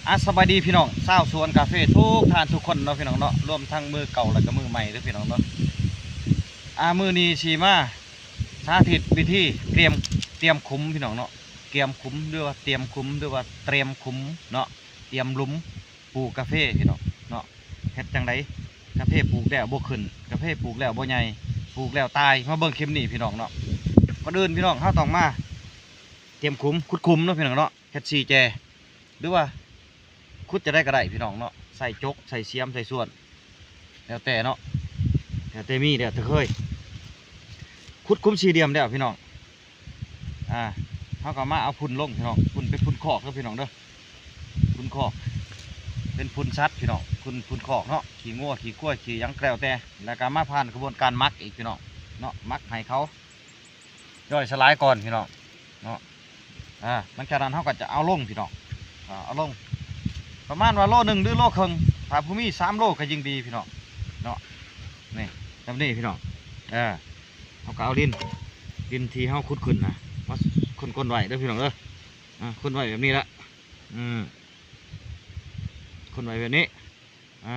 ອາ ສະບາຍດີພີ່ນ້ອງຊາວສວນກາເຟທຸກທ່ານທຸກຄົນເນາະ ພີ່ນ້ອງເນາະ, ລວມທັງມືເກົ່າ ແລະກະມືໃໝ່ເດີພີ່ນ້ອງເນາະ. ອາ ມື້ນີ້ຊິມາສາທິດວິທີກຽມ ຕຽມຂຸມພີ່ນ້ອງເນາະ, ກຽມຂຸມ ຫຼືວ່າຕຽມຂຸມ ຫຼືວ່າຕຽມຂຸມເນາະ, ຕຽມຫຼຸມປູກກາເຟພີ່ນ້ອງເນາະ. ເຮັດຈັ່ງໃດກາເຟປູກແລ້ວບໍ່ຂຶ້ນ, ກາເຟປູກແລ້ວບໍ່ໃຫຍ່, ປູກແລ້ວຕາຍ? ມາເບິ່ງຄລິບນີ້ພີ່ນ້ອງເນາະ. ກ່ອນອື່ນພີ່ນ້ອງ ເຮົາຕ້ອງມາຕຽມຂຸມ ຂຸດຂຸມເນາະ ພີ່ນ້ອງເນາະ, ເຮັດສີ່ແຈ ຫຼືວ່າຂຸດຈັ່ງໃດກໍໄດ້ພີ່ນ້ອງເນາະ, ໃສ່ຈົກ ໃສ່ຊຽມ ໃສ່ສ່ວນ ແລ້ວແຕ່ເນາະ, ແລ້ວແຕ່ມີ ແລ້ວແຕ່ເຄີຍ. ຂຸດຂຸມສີ່ຫຼ່ຽມແລ້ວພີ່ນ້ອງ ອາ ເຮົາກໍມາເອົາຝຸ່ນລົງພີ່ນ້ອງ, ຝຸ່ນເປັນຝຸ່ນຄອກເດີພີ່ນ້ອງເດີ, ຝຸ່ນຄອກ ເປັນຝຸ່ນສັດພີ່ນ້ອງ, ຝຸ່ນ ຝຸ່ນຄອກເນາະ, ຂີ້ງົວ ຂີ້ຄວາຍ ຂີ້ຫຍັງກໍແລ້ວແຕ່, ແລ້ວກໍມາຜ່ານຂະບວນການໝັກອີກພີ່ນ້ອງເນາະ, ໝັກໃຫ້ເຂົາ ຍ່ອຍສະຫຼາຍກ່ອນພີ່ນ້ອງເນາະ. ອາ ຫຼັງຈາກນັ້ນເຮົາກໍຈະເອົາລົງພີ່ນ້ອງ, ອາ ເອົາລົງປະມານວ່າໂລໜຶ່ງ ຫຼື ໂລເຄິ່ງ, ຖ້າຜູ້ມີສາມໂລກໍຍິ່ງດີພີ່ນ້ອງເນາະ. ນີ້ ແບບນີ້ພີ່ນ້ອງ, ເອີ ເຮົາກໍເອົາດິນ ດິນທີ່ເຮົາຂຸດຂຶ້ນນະ ມາຄົນໆໄວ້ເດີພີ່ນ້ອງເດີ, ອາ ຄົນໄວ້ແບບນີ້ລະ ອືມ ຄົນໄວ້ແບບນີ້ ອາ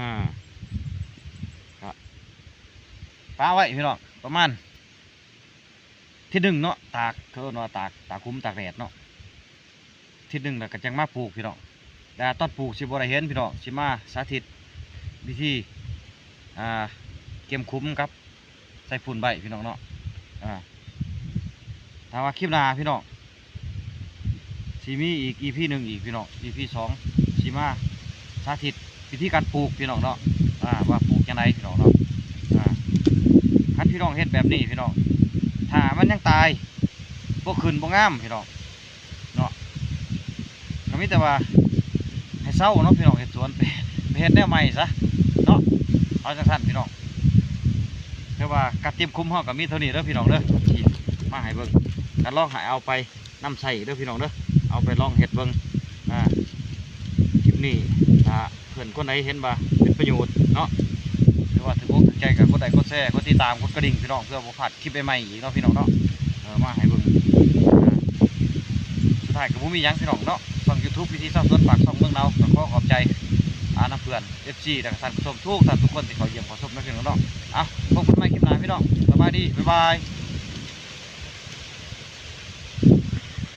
ກະປະໄວ້ພີ່ນ້ອງ ປະມານທິດໜຶ່ງເນາະ, ຕາກ ເຂົາເອີ້ນວ່າຕາກ ຕາກຂຸມຕາກແດດເນາະ, ທິດໜຶ່ງແລ້ວກໍຈັ່ງມາປູກພີ່ນ້ອງ. ແຕ່ຕອນປູກຊິບໍ່ໄດ້ເຫັນພີ່ນ້ອງ, ຊິມາສາທິດວິທີ ອ່າ ກຽມຂຸມກັບໃສ່ຝຸ່ນໄວ້ພີ່ນ້ອງເນາະ. ອ່າ ຖ້າວ່າຄລິບໜ້າພີ່ນ້ອງ ຊິມີອີກ ອີພີໜຶ່ງ ອີກພີ່ນ້ອງ, ອີພີສອງ ຊິມາສາທິດວິທີການປູກພີ່ນ້ອງເນາະ, ອ່າ ວ່າປູກຈັ່ງໃດພີ່ນ້ອງເນາະ. ອ່າ ຄັນພີ່ນ້ອງເຮັດແບບນີ້ພີ່ນ້ອງ ຖ້າມັນຍັງຕາຍ ບໍ່ຂຶ້ນ ບໍ່ງາມພີ່ນ້ອງເນາະ, ກໍມີແຕ່ວ່າໃຫ້ເຊົາເນາະພີ່ນ້ອງ, ເຮັດສວນ ໄປ ໄປເຮັດແນວໃໝ່ຊະເນາະ, ເອົາຈັ່ງຊັ້ນພີ່ນ້ອງ. ແຕ່ວ່າການຕຽມຂຸມເຮົາກໍມີເທົ່ານີ້ເດີພີ່ນ້ອງເດີ ທີ່ມາໃຫ້ເບິ່ງ, ກໍລອງໃຫ້ເອົາໄປ ນຳໃຊ້ເດີພີ່ນ້ອງເດີ, ເອົາໄປລອງເຮັດເບິ່ງ. ອາ ຄລິບນີ້ ຖ້າເພື່ອນຄົນໃດເຫັນວ່າເປັນປະໂຫຍດເນາະ ຫຼືວ່າຖືກອົກຖືກໃຈ ກໍກົດໄລ ກົດແຊ ກົດຕິດຕາມ ກົດກະດິ່ງພີ່ນ້ອງ ເພື່ອບໍ່ພາດຄລິບໃໝ່ໆອີກເນາະພີ່ນ້ອງເນາະ. ເອີ ມາໃຫ້ເບິ່ງ ອາ ສຸດທ້າຍກໍບໍ່ມີຫຍັງພີ່ນ້ອງເນາະ, ຊ່ອງ YouTube ວິຖີຊາວສວນ ປາກຊ່ອງເມືອງໜາວ ກໍຂໍຂອບໃຈ ອາ ນຳເພື່ອນ ເອັຟຊີ ແລະ ທ່ານຜູ້ຊົມທຸກທ່ານທຸກຄົນທີ່ເຂົ້າຢ້ຽມເຂົ້າຊົມເນາະພີ່ນ້ອງເນາະ. ເອົາ ພົບກັນໃໝ່ຄລິບໜ້າພີ່ນ້ອງ, ສະບາຍດີ ບາຍບາຍ.